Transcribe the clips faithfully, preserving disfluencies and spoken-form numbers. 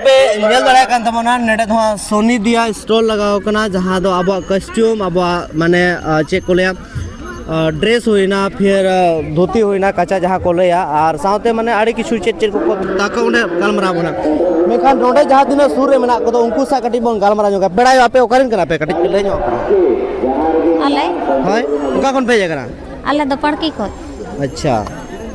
ᱯᱮ ᱧᱮᱞ ᱫᱟᱲᱮᱭᱟᱜ ᱠᱟᱱ ᱛᱟᱵᱚᱱᱟ, ᱱᱚᱰᱮ ᱫᱚ ᱦᱟᱸᱜ ᱥᱚᱱᱤ ᱫᱤᱭᱟ ᱥᱴᱚᱞ ᱞᱟᱜᱟᱣ ᱠᱟᱱᱟ, ᱡᱟᱦᱟᱸ ᱫᱚ ᱟᱵᱚᱣᱟᱜ ᱠᱚᱥᱴᱤᱭᱩᱢ, ᱟᱵᱚᱣᱟᱜ ᱢᱟᱱᱮ, ᱟᱸ, ᱪᱮᱫ ᱠᱚ ᱞᱟᱹᱭᱟ, ᱟᱸ, ᱰᱨᱮᱥ ᱦᱩᱭᱱᱟ, ᱯᱷᱤᱨ, ᱟᱸ, ᱫᱷᱩᱛᱤ ᱦᱩᱭᱱᱟ, ᱠᱟᱪᱟ ᱡᱟᱦᱟᱸ ᱠᱚ ᱞᱟᱹᱭᱟ, ᱟᱨ ᱥᱟᱶᱛᱮ ᱢᱟᱱᱮ ᱟᱹᱰᱤ ᱠᱤᱪᱷᱩ ᱪᱮᱫ ᱪᱮᱫ ᱠᱚᱠᱚ ᱛᱟᱠᱚ ᱚᱸᱰᱮ ᱜᱟᱞᱢᱟᱨᱟᱣ ᱵᱚᱱᱟ᱾ ᱢᱮᱱᱠᱷᱟᱱ ᱱᱚᱰᱮ ᱡᱟᱦᱟᱸ ᱛᱤᱱᱟᱹᱜ ᱥᱩᱨ ᱨᱮ ᱢᱮᱱᱟᱜ ᱠᱚᱫᱚ ᱩᱱᱠᱩ ᱥᱟᱶ ᱠᱟᱹᱴᱤᱡ ᱵᱚᱱ ᱜᱟᱞᱢᱟᱨᱟᱣ ᱧᱚᱜᱟ᱾ ᱯᱮᱲᱟᱭᱚ, ᱟᱯᱮ ᱚᱠᱟᱨᱮᱱ ᱠᱟᱱᱟ ᱯᱮ? ᱠᱟᱹᱴᱤᱡ ᱯᱮ ᱞᱟᱹᱭ ᱧᱚᱜ ᱟᱠᱚᱣᱟ᱾ ᱟᱞᱮ? ᱦᱳᱭ, ᱚᱠᱟ ᱠᱷᱚᱱ ᱯᱮ ᱦᱮᱡ ᱟᱠᱟᱱᱟ? ᱟᱞᱮ ᱫᱚ ᱯᱟᱲᱠᱤ ᱠᱷᱚᱱ᱾ ᱟᱪᱪᱷᱟ,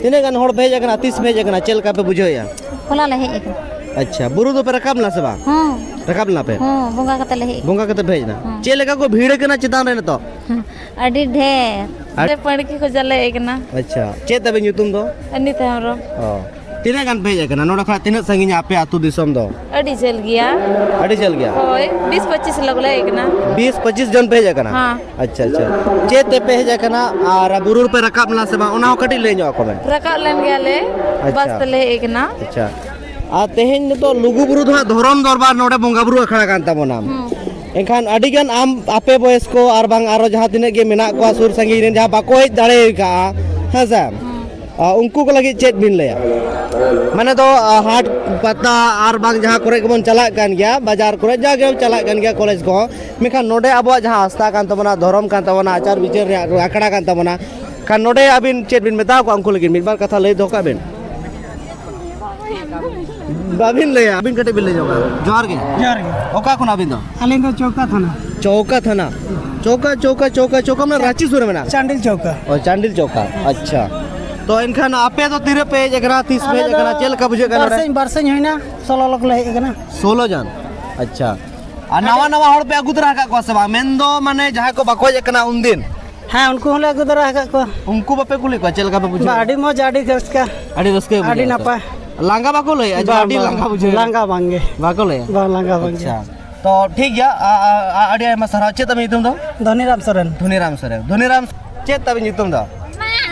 ᱛᱤᱱᱟᱹᱜ ᱜᱟᱱ ᱦᱚᱲ ᱯᱮ ᱦᱮᱡ ᱟᱠᱟᱱᱟ? ᱛᱤᱥ ᱯᱮ ᱦᱮᱡ ᱟᱠᱟᱱᱟ? ᱪᱮᱫ ᱞᱮᱠᱟ ᱯᱮ ᱵᱩᱡᱷᱟᱹᱣᱮᱫᱼᱟ? ᱦᱚᱞᱟ ᱞᱮ ᱦᱮᱡ ᱟᱠᱟᱱᱟ᱾ ᱟᱪᱪᱷᱟ, ᱵᱩᱨᱩ ᱫᱚᱯᱮ ᱨᱟᱠᱟᱵ ᱞᱮᱱᱟ ᱥᱮ ᱵᱟᱝ? ᱦᱚᱸ᱾ ᱨᱟᱠᱟᱵ ᱞᱮᱱᱟ ᱯᱮ? ᱦᱚᱸ, ᱵᱚᱸᱜᱟ ᱠᱟᱛᱮ ᱞᱮ ᱦᱮᱡ ᱟᱠᱟᱱᱟ᱾ ᱵᱚᱸᱜᱟ ᱠᱟᱛᱮ ᱯᱮ ᱦᱮᱡ ᱮᱱᱟ? ᱦᱚᱸ᱾ ᱪᱮᱫ ᱞᱮᱠᱟ ᱠᱚ ᱵᱷᱤᱲ ᱟᱠᱟᱱᱟ ᱪᱮᱛᱟᱱ ᱨᱮ ᱱᱤᱛᱚᱜ? ᱦᱚᱸ, ᱟᱹᱰᱤ ᱰᱷᱮᱨ᱾ ᱟᱨ ᱟᱞᱮ ᱯᱟᱲᱠᱤ ᱠᱷᱚᱱ ᱡᱟᱞᱮ ᱦᱮᱡ ᱟᱠᱟᱱᱟ᱾ ᱟᱪᱪᱷᱟ, ᱪᱮᱫ ᱛᱟᱵᱮᱱ ᱧᱩᱛᱩᱢ ᱫᱚ? ᱟᱹᱱᱤᱛᱟ ᱦᱮᱢᱵᱨᱚᱢ᱾ ᱚ, ᱛᱤᱱᱟᱹᱜ ᱜᱟᱱ ᱯᱮ ᱦᱮᱡ ᱟᱠᱟᱱᱟ? ᱱᱚᱰᱮ ᱠᱷᱚᱱᱟᱜ ᱛᱤᱱᱟᱹᱜ ᱥᱟᱺᱜᱤᱧᱟ ᱟᱯᱮ ᱟᱹᱛᱩ ᱫᱤᱥᱚᱢ ᱫᱚ? ᱟᱹᱰᱤ ᱡᱷᱟᱹᱞ ᱜᱮᱭᱟ᱾ ᱟᱹᱰᱤ ᱡᱷᱟᱹᱞ ᱜᱮᱭᱟ? ᱦᱳᱭ, ᱵᱤᱥ ᱯᱚᱸᱪᱤᱥ ᱞᱳᱠ ᱞᱮ ᱦᱮᱡ ᱟᱠᱟᱱᱟ᱾ ᱵᱤᱥ ᱯᱚᱸᱪᱤᱥ ᱡᱚᱱ ᱯᱮ ᱦᱮᱡ ᱟᱠᱟᱱᱟ? ᱦᱮᱸ᱾ ᱟᱪᱪᱷᱟ, ᱟᱪᱪᱷᱟ᱾ ᱪᱮᱫ ᱛᱮᱯᱮ ᱦᱮᱡ ᱟᱠᱟᱱᱟ ᱟᱨ ᱵᱩᱨᱩ ᱨᱮᱯᱮ ᱨᱟᱠᱟᱵ ᱞᱮᱱᱟ ᱥᱮ ᱵᱟᱝ, ᱚᱱᱟ ᱦᱚᱸ ᱠᱟᱹᱴᱤᱡ ᱞᱟᱹᱭ ᱧᱚᱜ ᱟᱠᱚ ᱢᱮ᱾ ᱨᱟᱠᱟᱵ ᱞᱮᱱ ᱜᱮᱭᱟᱞᱮ, ᱟᱪᱪᱷᱟ᱾ ᱵᱟᱥ ᱛᱮᱞᱮ ᱦᱮᱡ ᱟᱠᱟᱱᱟ᱾ ᱟᱪᱪᱷᱟ, ᱟᱨ ᱛᱮᱦᱮᱧ ᱱᱤᱛᱚᱜ ᱞᱩᱜᱩ ᱵᱩᱨᱩ ᱫᱚ ᱦᱟᱸᱜ ᱫᱷᱚᱨᱚᱢ ᱫᱚᱨᱵᱟᱨ ᱱᱚᱰᱮ ᱵᱚᱸᱜᱟ ᱵᱩᱨᱩ ᱟᱠᱷᱲᱟ ᱠᱟᱱ ᱛᱟᱵᱚᱱᱟ᱾ ᱦᱩᱸ᱾ ᱮᱱᱠᱷᱟᱱ ᱟᱹᱰᱤ ᱜᱟᱱ ᱟᱢ, ᱟᱯᱮ ᱵᱚᱭᱮᱥ ᱠᱚ ᱟᱨ ᱵᱟᱝ ᱟᱨᱚ ᱡᱟᱦᱟᱸ ᱛᱤᱱᱟᱹᱜ ᱜᱮ ᱢᱮᱱᱟᱜ ᱠᱚᱣᱟ ᱥᱩᱨ ᱥᱟᱺᱜᱤᱧ ᱨᱮᱱ ᱡᱟᱦᱟᱸ ᱵᱟᱠᱚ ᱦᱮᱡ ᱫᱟᱲᱮ ᱟᱠᱟᱫᱼᱟ, ᱦᱮᱸ ᱥᱮ? ᱦᱩᱸ᱾ ᱟ, ᱩᱱᱠᱩ ᱠᱚ ᱞᱟᱹᱜᱤᱫ ᱪᱮᱫ ᱵᱤᱱ ᱞᱟᱹᱭᱟ? ᱢᱟᱱᱮ ᱫᱚ, ᱟ, ᱦᱟᱴ ᱯᱟᱛᱟ ᱟᱨ ᱵᱟᱝ ᱡᱟᱦᱟᱸ ᱠᱚᱨᱮ ᱜᱮᱵᱚᱱ ᱪᱟᱞᱟᱜ ᱠᱟᱱ ᱜᱮᱭᱟ, ᱵᱟᱡᱟᱨ ᱠᱚᱨᱮ ᱡᱟᱜᱮ ᱪᱟᱞᱟᱜ ᱠᱟᱱ ᱜᱮᱭᱟ, ᱠᱚᱞᱮᱡᱽ ᱠᱚᱦᱚᱸ, ᱢᱮᱱᱠᱷᱟᱱ ᱱᱚᱰᱮ ᱟᱵᱚᱣᱟᱜ ᱡᱟᱦᱟᱸ ᱟᱥᱛᱷᱟ ᱠᱟᱱ ᱛᱟᱵᱚᱱᱟ, ᱫᱷᱚᱨᱚᱢ ᱠᱟᱱ ᱛᱟᱵᱚᱱᱟ, ᱟᱪᱟᱨ ᱵᱤᱪᱟᱹᱨ ᱨᱮᱭᱟᱜ ᱟᱠᱷᱲᱟ ᱠᱟᱱ ᱛᱟᱵᱚᱱᱟ, ᱠᱷᱟᱱ ᱱᱚᱰᱮ ᱟᱹᱵᱤᱱ ᱪᱮᱫ ᱵᱤᱱ ᱢᱮᱛᱟ ᱠᱚᱣᱟ ᱩᱱᱠᱩ ᱞᱟᱹᱜᱤᱫ? ᱢᱤᱫ ᱵᱟᱨ ᱠᱟᱛᱷᱟ ᱞᱟᱹᱭ ᱫᱚᱦᱚ ᱠᱟᱜ ᱵᱤᱱ᱾ ᱵᱟᱹᱵᱤᱱ ᱞᱟᱹᱭᱟ, ᱟᱹᱵᱤᱱ ᱠᱟᱹᱴᱤᱡ ᱵᱤᱱ ᱞᱟᱹᱭ ᱧᱚᱜᱟ᱾ ᱡᱚᱦᱟᱨ ᱜᱮ᱾ ᱡᱚᱦᱟᱨ ᱜᱮ᱾ ᱚᱠᱟ ᱠᱷᱚᱱ ᱟᱹᱵᱤᱱ ᱫᱚ? ᱟᱹᱞᱤᱧ ᱫᱚ ᱪᱚᱣᱠᱟ ᱛᱷᱟᱱᱟ᱾ ᱪᱚᱣᱠᱟ ᱛᱷᱟᱱᱟ? ᱪᱚᱣᱠᱟ, ᱪᱚᱣᱠᱟ ᱢᱟᱱᱮ ᱨᱟᱸᱪᱤ ᱥᱩᱨ ᱨᱮ ᱢᱮᱱᱟᱜᱼᱟ? ᱪᱟᱱᱰᱤᱞ ᱪᱚᱣᱠᱟ᱾ ᱚ, ᱪᱟᱱᱰᱤᱞ ᱪᱚᱣᱠᱟ, ᱟᱪᱪᱷᱟ᱾ ᱛᱚ ᱮᱱᱠᱷᱟᱱ ᱟᱯᱮ ᱫᱚ ᱛᱤᱨᱮ ᱯᱮ ᱦᱮᱡ ᱟᱠᱟᱱᱟ, ᱛᱤᱥ ᱯᱮ ᱟᱞᱮ ᱦᱮᱡ ᱟᱠᱟᱱᱟ, ᱫᱚ ᱪᱮᱫ ᱞᱮᱠᱟ ᱵᱩᱡᱷᱟᱹᱜ ᱠᱟᱱᱟ ᱱᱚᱰᱮ? ᱵᱟᱨᱥᱤᱧ, ᱵᱟᱨᱥᱤᱧ ᱦᱩᱭᱱᱟ, ᱥᱳᱞᱳ ᱞᱳᱠ ᱞᱮ ᱦᱮᱡ ᱟᱠᱟᱱᱟ᱾ ᱥᱳᱞᱳ ᱡᱚᱱ? ᱟᱪᱪᱷᱟ᱾ ᱟᱨ ᱱᱟᱣᱟ ᱱᱟᱣᱟ ᱦᱚᱲ ᱯᱮ ᱟᱹᱜᱩ ᱛᱚᱨᱟ ᱟᱠᱟᱫ ᱠᱚᱣᱟ ᱥᱮ ᱵᱟᱝ? ᱢᱮᱱᱫᱚ ᱢᱟᱱᱮ ᱡᱟᱦᱟᱸᱭ ᱠᱚ ᱵᱟᱠᱚ ᱦᱮᱡ ᱟᱠᱟᱱᱟ ᱩᱱᱫᱤᱱ? ᱦᱮᱸ, ᱩᱱᱠᱩ ᱦᱚᱸᱞᱮ ᱟᱹᱜᱩ ᱛᱚᱨᱟ ᱟᱠᱟᱫ ᱠᱚᱣᱟ᱾ ᱩᱱᱠᱩ ᱵᱟᱯᱮ ᱠᱩᱞᱤ ᱠᱚᱣᱟ ᱪᱮᱫ ᱞᱮᱠᱟ ᱯᱮ ᱵᱩᱡᱷᱟᱹᱣᱟ? ᱵᱟ, ᱟᱹᱰᱤ ᱢᱚᱡᱽ, ᱟᱹᱰᱤ ᱨᱟᱹᱥᱠᱟᱹ᱾ ᱟᱹᱰᱤ ᱨᱟᱹᱥᱠᱟᱹ ᱜᱮ ᱟᱹᱰᱤ ᱵᱩᱡᱷᱟᱹᱜᱼᱟ ᱛᱚ? ᱱᱟᱯᱟᱭ᱾ ᱞᱟᱸᱜᱟ ᱵᱟᱠᱚ ᱞᱟᱹᱭᱮᱜᱼᱟ ᱡᱮ ᱵᱟᱝ, ᱟᱹᱰᱤ ᱵᱟᱝ, ᱞᱟᱸᱜᱟ ᱵᱩᱡᱷᱟᱹᱣ? ᱞᱟᱸᱜᱟ ᱵᱟᱝ ᱜᱮ᱾ ᱵᱟᱠᱚ ᱞᱟᱹᱭᱟ? ᱵᱟᱝ, ᱞᱟᱸᱜᱟ ᱵᱟᱝ ᱜᱮ᱾ ᱟᱪᱪᱷᱟ, ᱛᱚ ᱴᱷᱤᱠ ᱜᱮᱭᱟ, ᱟ, ᱟ, ᱟ, ᱟᱹᱰᱤ ᱟᱭᱢᱟ ᱥᱟᱨᱦᱟᱣ᱾ ᱪᱮᱫ ᱛᱟᱵᱤᱱ ᱧᱩᱛᱩᱢ ᱫᱚ? ᱫᱷᱚᱱᱤᱨᱟᱢ ᱥᱚᱨᱮᱱ᱾ ᱫᱷᱚᱱᱤᱨᱟᱢ ᱥᱚᱨᱮᱱ᱾ ᱫᱷᱚᱱᱤᱨᱟᱢ, ᱪᱮᱫ ᱛᱟᱵᱤᱱ ᱧᱩᱛᱩᱢ ᱫᱚ?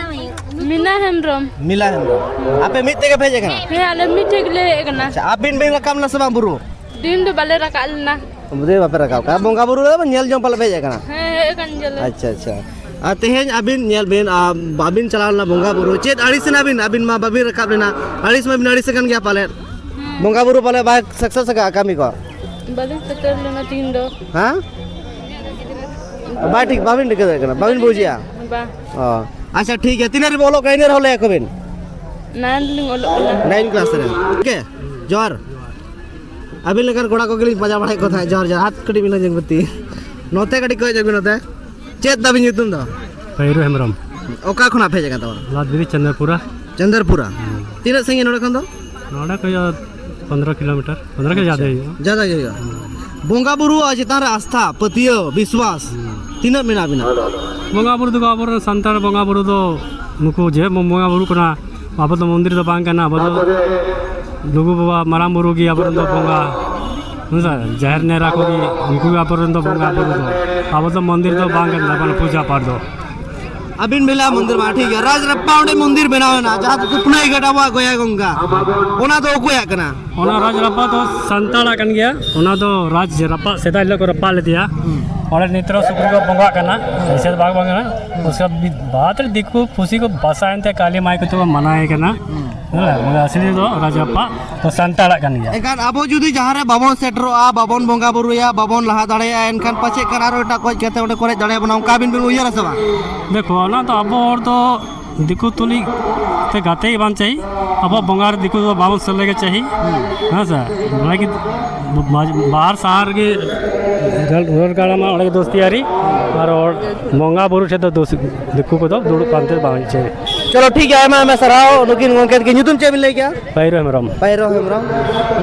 ᱢᱤᱱᱟ ᱦᱮᱢᱵᱨᱚᱢ᱾ ᱢᱤᱞᱟ ᱦᱮᱢᱵᱨᱚᱢ᱾ ᱟᱯᱮ ᱢᱤᱫ ᱛᱮᱜᱮ ᱯᱮ ᱦᱮᱡ ᱟᱠᱟᱱᱟ? ᱦᱮᱸ, ᱟᱞᱮ ᱢᱤᱫ ᱴᱷᱮᱡ ᱜᱮᱞᱮ ᱦᱮᱡ ᱟᱠᱟᱱᱟ᱾ ᱟᱪᱪᱷᱟ, ᱟᱹᱵᱤᱱ ᱵᱤᱱ ᱨᱟᱠᱟᱵ ᱞᱮᱱᱟ ᱥᱮ ᱵᱟᱝ ᱵᱩᱨᱩ? ᱫᱤᱱ ᱫᱚ ᱵᱟᱞᱮ ᱨᱟᱠᱟᱵ ᱞᱮᱱᱟ᱾ ᱵᱩᱨᱩ ᱵᱟᱯᱮ ᱨᱟᱠᱟᱵ ᱠᱟᱱᱟ, ᱵᱚᱸᱜᱟ ᱵᱩᱨᱩ ᱫᱚ ᱧᱮᱞ ᱡᱚᱝ ᱯᱟᱞᱮ ᱯᱮ ᱦᱮᱡ ᱟᱠᱟᱱᱟ? ᱦᱮᱸ, ᱦᱮᱡ ᱟᱠᱟᱱ ᱜᱮᱭᱟᱞᱮ᱾ ᱟᱪᱪᱷᱟ, ᱟᱪᱪᱷᱟ᱾ ᱟᱨ ᱛᱮᱦᱮᱧ ᱟᱹᱵᱤᱱ ᱧᱮᱞ ᱵᱤᱱ, ᱟ, ᱵᱟᱵᱤᱱ ᱪᱟᱞᱟᱣ ᱞᱮᱱᱟ ᱵᱚᱸᱜᱟ ᱵᱩᱨᱩ, ᱪᱮᱫ ᱟᱹᱲᱤᱥ ᱮᱱᱟ ᱵᱤᱱ? ᱟᱹᱵᱤᱱ ᱢᱟ ᱵᱟᱵᱤᱱ ᱨᱟᱠᱟᱵ ᱞᱮᱱᱟ, ᱟᱹᱲᱤᱥ ᱢᱟᱵᱤᱱ ᱟᱹᱲᱤᱥ ᱟᱠᱟᱱ ᱜᱮᱭᱟ ᱯᱟᱞᱮᱫ? ᱦᱮᱸ, ᱵᱚᱸᱜᱟ ᱵᱩᱨᱩ ᱯᱟᱞᱮ ᱵᱟᱭ ᱥᱟᱠᱥᱮᱥ ᱟᱠᱟᱫᱼᱟ ᱠᱟᱹᱢᱤ ᱠᱚ? ᱵᱟᱹᱞᱤᱧ ᱥᱮᱴᱮᱨ ᱞᱮᱱᱟ ᱛᱤᱦᱤᱧ ᱫᱚ᱾ ᱦᱮᱸ? ᱵᱟᱭ ᱴᱷᱤᱠ, ᱵᱟᱵᱤᱱ ᱴᱷᱤᱠᱟᱹ ᱫᱟᱲᱮᱭᱟᱜ ᱠᱟᱱᱟ, ᱵᱟᱵᱤᱱ ᱵᱩᱡᱮᱜᱼᱟ? ᱵᱟᱝ᱾ ᱚ, ᱟᱪᱪᱷᱟ, ᱴᱷᱤᱠ ᱜᱮᱭᱟ᱾ ᱛᱤᱱᱟᱹᱜ ᱨᱮᱵᱤᱱ ᱚᱞᱚᱜ ᱠᱟᱱᱟ, ᱤᱱᱟᱹ ᱨᱮᱦᱚᱸ ᱞᱟᱹᱭ ᱟᱠᱚ ᱵᱤᱱ᱾ ᱱᱟᱭᱤᱱ ᱨᱮᱞᱤᱧ ᱚᱞᱚᱜ ᱠᱟᱱᱟ᱾ ᱱᱟᱭᱤᱱ ᱠᱞᱟᱥ ᱨᱮ᱾ ᱜᱚᱢᱠᱮ, ᱡᱚᱦᱟᱨ᱾ ᱟᱹᱵᱤᱱ ᱞᱮᱠᱟᱱ ᱠᱚᱲᱟ ᱠᱚᱜᱮ ᱞᱤᱧ ᱯᱟᱸᱡᱟ ᱵᱟᱲᱟᱭᱮᱫ ᱠᱚ ᱛᱟᱦᱮᱸᱫ᱾ ᱡᱚᱦᱟᱨ, ᱡᱚᱦᱟᱨ᱾ ᱦᱟᱛ ᱠᱟᱹᱴᱤᱡ ᱵᱤᱱ ᱞᱟᱹᱭ ᱧᱚᱜ ᱵᱤᱱ᱾ ᱱᱚᱛᱮ ᱠᱟᱹᱴᱤᱡ ᱠᱚᱭᱚᱜ ᱧᱚᱜ ᱵᱤᱱ ᱱᱚᱛᱮ᱾ ᱪᱮᱫ ᱛᱟᱵᱤᱱ ᱧᱩᱛᱩᱢ ᱫᱚ? ᱯᱟᱹᱭᱨᱩ ᱦᱮᱢᱵᱨᱚᱢ᱾ ᱚᱠᱟ ᱠᱷᱚᱱᱟᱜ ᱯᱮ ᱦᱮᱡ ᱟᱠᱟᱱ ᱛᱟᱵᱚᱱᱟ? ᱞᱟᱫᱵᱤᱨᱤ ᱪᱚᱱᱫᱨᱯᱩᱨᱟ᱾ ᱪᱚᱱᱫᱨᱯᱩᱨᱟ᱾ ᱦᱩᱸ᱾ ᱛᱤᱱᱟᱹᱜ ᱥᱟᱺᱜᱤᱧ ᱱᱚᱰᱮ ᱠᱷᱚᱱ ᱫᱚ? ᱱᱚᱰᱮ ᱠᱷᱚᱱ ᱫᱚ ᱯᱚᱱᱫᱽᱨᱚ ᱠᱤᱞᱳᱢᱤᱴᱟᱨ, ᱯᱚᱱᱫᱽᱨᱚ ᱠᱤᱞᱳ ᱡᱟᱫᱟ ᱦᱩᱭᱩᱜᱼᱟ᱾ ᱡᱟᱫᱟ ᱜᱮ ᱦᱩᱭᱩᱜᱼᱟ᱾ ᱵᱚᱸᱜᱟ ᱵᱩᱨᱩ ᱪᱮᱛᱟᱱ ᱨᱮ ᱟᱥᱛᱷᱟ, ᱯᱟᱹᱛᱭᱟᱹᱣ, ᱵᱤᱥᱣᱟᱥ ᱦᱩᱸ᱾ ᱛᱤᱱᱟᱹᱜ ᱢᱮᱱᱟᱜ ᱵᱤᱱᱟ? ᱵᱚᱸᱜᱟ ᱵᱩᱨᱩ ᱫᱚ ᱟᱵᱚᱨᱮᱱ ᱥᱟᱱᱛᱟᱲ ᱵᱚᱸᱜᱟ ᱵᱩᱨᱩ ᱫᱚ ᱱᱩᱠᱩ ᱡᱮ ᱵᱚᱱ ᱵᱚᱸᱜᱟ ᱵᱩᱨᱩ ᱠᱟᱱᱟ, ᱟᱵᱚ ᱫᱚ ᱢᱚᱱᱫᱤᱨ ᱫᱚ ᱵᱟᱝ ᱠᱟᱱᱟ, ᱟᱵᱚ ᱫᱚ ᱞᱩᱜᱩ ᱵᱟᱵᱟ ᱢᱟᱨᱟᱝ ᱵᱩᱨᱩ ᱜᱮ ᱟᱵᱚᱨᱮᱱ ᱫᱚ ᱵᱚᱸᱜᱟ᱾ ᱦᱮᱸ ᱥᱮ? ᱡᱟᱦᱮᱨ ᱱᱮᱨᱟ ᱠᱚᱜᱮ, ᱩᱱᱠᱩ ᱜᱮ ᱟᱵᱚᱨᱮᱱ ᱫᱚ ᱵᱚᱸᱜᱟ ᱵᱩᱨᱩ ᱫᱚ᱾ ᱟᱵᱚ ᱫᱚ ᱢᱚᱱᱫᱤᱨ ᱫᱚ ᱵᱟᱝ ᱠᱟᱱ ᱛᱟᱵᱚᱱᱟ ᱯᱩᱡᱟ ᱯᱟᱴ ᱫᱚ᱾ ᱟᱹᱵᱤᱱ ᱵᱮᱱ ᱞᱟᱹᱭᱟ ᱢᱚᱱᱫᱤᱨ ᱢᱟ ᱴᱷᱤᱠ ᱜᱮᱭᱟ, ᱨᱟᱡᱽ ᱨᱟᱯᱯᱟ ᱚᱸᱰᱮ ᱢᱚᱱᱫᱤᱨ ᱵᱮᱱᱟᱣ ᱮᱱᱟ, ᱡᱟᱦᱟᱸ ᱫᱚ ᱠᱩᱯᱱᱟᱹᱭ ᱜᱷᱟᱴ ᱟᱵᱚᱣᱟᱜ ᱜᱚᱭᱟ ᱜᱚᱝᱜᱟ, ᱚᱱᱟ ᱫᱚ ᱚᱠᱚᱭᱟᱜ ᱠᱟᱱᱟ? ᱚᱱᱟ ᱨᱟᱡᱽ ᱨᱟᱯᱯᱟ ᱫᱚ ᱥᱟᱱᱛᱟᱲᱟᱜ ᱠᱟᱱ ᱜᱮᱭᱟ᱾ ᱚᱱᱟ ᱫᱚ ᱨᱟᱡᱽ ᱨᱟᱯᱟᱜ, ᱥᱮᱫᱟᱭ ᱦᱤᱞᱳᱜ ᱠᱚ ᱨᱟᱯᱟᱜ ᱞᱮᱫᱮᱭᱟ᱾ ᱦᱩᱸ᱾ ᱚᱸᱰᱮ ᱱᱤᱛ ᱨᱮᱦᱚᱸ ᱥᱩᱠᱨᱤ ᱠᱚ ᱵᱚᱸᱜᱟᱜ ᱠᱟᱱᱟ᱾ ᱱᱤᱥᱮᱫ ᱵᱟᱝ ᱵᱟᱝ ᱠᱟᱱᱟ᱾ ᱩᱥᱠᱮ ᱵᱟᱫ ᱨᱮ ᱫᱤᱠᱩ ᱯᱩᱥᱤ ᱠᱚ ᱵᱟᱥᱟᱭᱮᱱ ᱛᱮ ᱠᱟᱹᱞᱤ ᱢᱟᱭ ᱠᱚᱛᱮ ᱠᱚ ᱢᱟᱱᱟᱣᱮ ᱠᱟᱱᱟ᱾ ᱦᱩᱸ᱾ ᱦᱮᱸ, ᱢᱟᱱᱮ ᱟᱥᱞᱤ ᱫᱚ ᱨᱟᱡᱽ ᱨᱟᱯᱟᱜ ᱫᱚ ᱥᱟᱱᱛᱟᱲᱟᱜ ᱠᱟᱱ ᱜᱮᱭᱟ᱾ ᱮᱱᱠᱷᱟᱱ ᱟᱵᱚ ᱡᱩᱫᱤ ᱡᱟᱦᱟᱸ ᱨᱮ ᱵᱟᱵᱚᱱ ᱥᱮᱴᱮᱨᱚᱜᱼᱟ, ᱵᱟᱵᱚᱱ ᱵᱚᱸᱜᱟ ᱵᱩᱨᱩᱭᱟ, ᱵᱟᱵᱚᱱ ᱞᱟᱦᱟ ᱫᱟᱲᱮᱭᱟᱜᱼᱟ, ᱮᱱᱠᱷᱟᱱ ᱯᱟᱪᱮᱫ ᱠᱷᱟᱱ ᱟᱨᱚ ᱮᱴᱟᱜ ᱠᱚ ᱦᱮᱡ ᱠᱟᱛᱮ ᱚᱸᱰᱮ ᱠᱚ ᱨᱮᱡ ᱫᱟᱲᱮᱭᱟᱵᱚᱱᱟ, ᱚᱱᱠᱟ ᱟᱵᱤᱱ ᱵᱤᱱ ᱩᱭᱦᱟᱹᱨᱟ ᱥᱮ ᱵᱟᱝ? ᱫᱮᱠᱷᱚ, ᱚᱱᱟ ᱫᱚ ᱟᱵᱚ ᱦᱚᱲ ᱫᱚ ᱫᱤᱠᱩ ᱛᱩᱞᱩᱡ ᱛᱮ ᱜᱟᱛᱮ ᱜᱮ ᱵᱟᱝ ᱪᱟᱹᱦᱤ᱾ ᱟᱵᱚᱣᱟᱜ ᱵᱚᱸᱜᱟ ᱨᱮ ᱫᱤᱠᱩ ᱫᱚ ᱵᱟᱵᱚᱱ ᱥᱮᱞᱮᱫ ᱜᱮ ᱪᱟᱹᱦᱤ᱾ ᱦᱩᱸ᱾ ᱦᱮᱸ ᱥᱮ? ᱚᱸᱰᱮ ᱜᱮ ᱵᱟ-, ᱵᱟᱦᱟᱨ ᱥᱟᱦᱟᱨ ᱨᱮᱜᱮ ᱨᱚᱲ ᱜᱟᱲᱟᱢᱟ, ᱚᱸᱰᱮ ᱜᱮ ᱫᱳᱥᱛᱤ ᱟᱹᱨᱤ᱾ ᱟᱨ ᱦᱚᱲ ᱵᱚᱸᱜᱟ ᱵᱩᱨᱩ ᱴᱷᱮᱱ ᱫᱚ ᱫᱳᱥ, ᱫᱤᱠᱩ ᱠᱚᱫᱚ ᱫᱩᱲᱩᱵ ᱯᱟᱱᱛᱮ ᱵᱟᱝ ᱪᱟᱹᱦᱤ᱾ ᱪᱚᱞᱚ ᱴᱷᱤᱠ ᱜᱮᱭᱟ, ᱟᱭᱢᱟ ᱟᱭᱢᱟ ᱥᱟᱨᱦᱟᱣ ᱱᱩᱠᱤᱱ ᱜᱚᱢᱠᱮ ᱛᱟᱹᱠᱤᱱ᱾ ᱧᱩᱛᱩᱢ ᱪᱮᱫ ᱵᱤᱱ ᱞᱟᱹᱭ ᱠᱮᱜᱼᱟ? ᱯᱟᱭᱨᱚ ᱦᱮᱢᱵᱨᱚᱢ᱾ ᱯᱟᱭᱨᱚ ᱦᱮᱢᱵᱨᱚᱢ᱾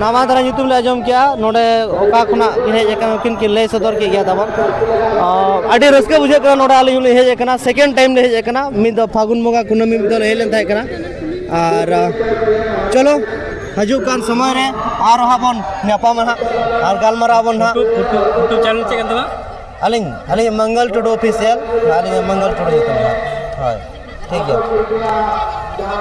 ᱱᱟᱣᱟ ᱫᱷᱟᱨᱟ ᱧᱩᱛᱩᱢ ᱞᱮ ᱟᱸᱡᱚᱢ ᱠᱮᱜᱼᱟ, ᱱᱚᱰᱮ ᱚᱠᱟ ᱠᱷᱚᱱᱟᱜ ᱠᱤᱱ ᱦᱮᱡ ᱟᱠᱟᱱᱟ, ᱩᱱᱠᱤᱱ ᱠᱤᱱ ᱞᱟᱹᱭ ᱥᱚᱫᱚᱨ ᱠᱮᱫ ᱜᱮᱭᱟ ᱛᱟᱵᱚᱱ᱾ ᱟᱸ, ᱟᱹᱰᱤ ᱨᱟᱹᱥᱠᱟᱹ ᱵᱩᱡᱷᱟᱹᱜ ᱠᱟᱱᱟ, ᱱᱚᱰᱮ ᱟᱹᱞᱤᱧ ᱦᱚᱸᱞᱤᱧ ᱦᱮᱡ ᱟᱠᱟᱱᱟ, ᱥᱮᱠᱮᱱᱰ ᱴᱟᱭᱤᱢ ᱞᱮ ᱦᱮᱡ ᱟᱠᱟᱱᱟ᱾ ᱢᱤᱫ ᱫᱚ ᱯᱷᱟᱹᱜᱩᱱ ᱵᱚᱸᱜᱟ ᱠᱩᱱᱟᱹᱢᱤ ᱢᱤᱫ ᱫᱚ ᱞᱮ ᱦᱮᱡ ᱞᱮᱱ ᱛᱟᱦᱮᱸ ᱠᱟᱱᱟ᱾ ᱟᱨ, ᱟᱸ, ᱪᱚᱞᱚ, ᱦᱤᱡᱩᱜ ᱠᱟᱱ ᱥᱚᱢᱚᱭ ᱨᱮ ᱟᱨᱦᱚᱸ ᱦᱟᱸᱜ ᱵᱚᱱ ᱧᱟᱯᱟᱢᱟ ᱦᱟᱸᱜ ᱟᱨ ᱜᱟᱞᱢᱟᱨᱟᱣ ᱟᱵᱚᱱ ᱦᱟᱸᱜ᱾ YouTube, YouTube ᱪᱮᱱᱮᱞ ᱪᱮᱫ ᱠᱟᱱ ᱛᱟᱢᱟ? ᱟᱹᱞᱤᱧ, ᱟᱹᱞᱤᱧ ᱢᱚᱝᱜᱚᱞ ᱴᱩᱰᱩ ᱚᱯᱷᱤᱥᱤᱭᱟᱞ, ᱟᱹᱞᱤᱧ ᱢᱚᱝᱜᱚᱞ ᱴᱩᱰᱩ ᱧᱩᱛᱩᱢ ᱦᱟᱸᱜ᱾ ᱦᱳᱭ, ᱴᱷᱤᱠ ᱜᱮᱭᱟ᱾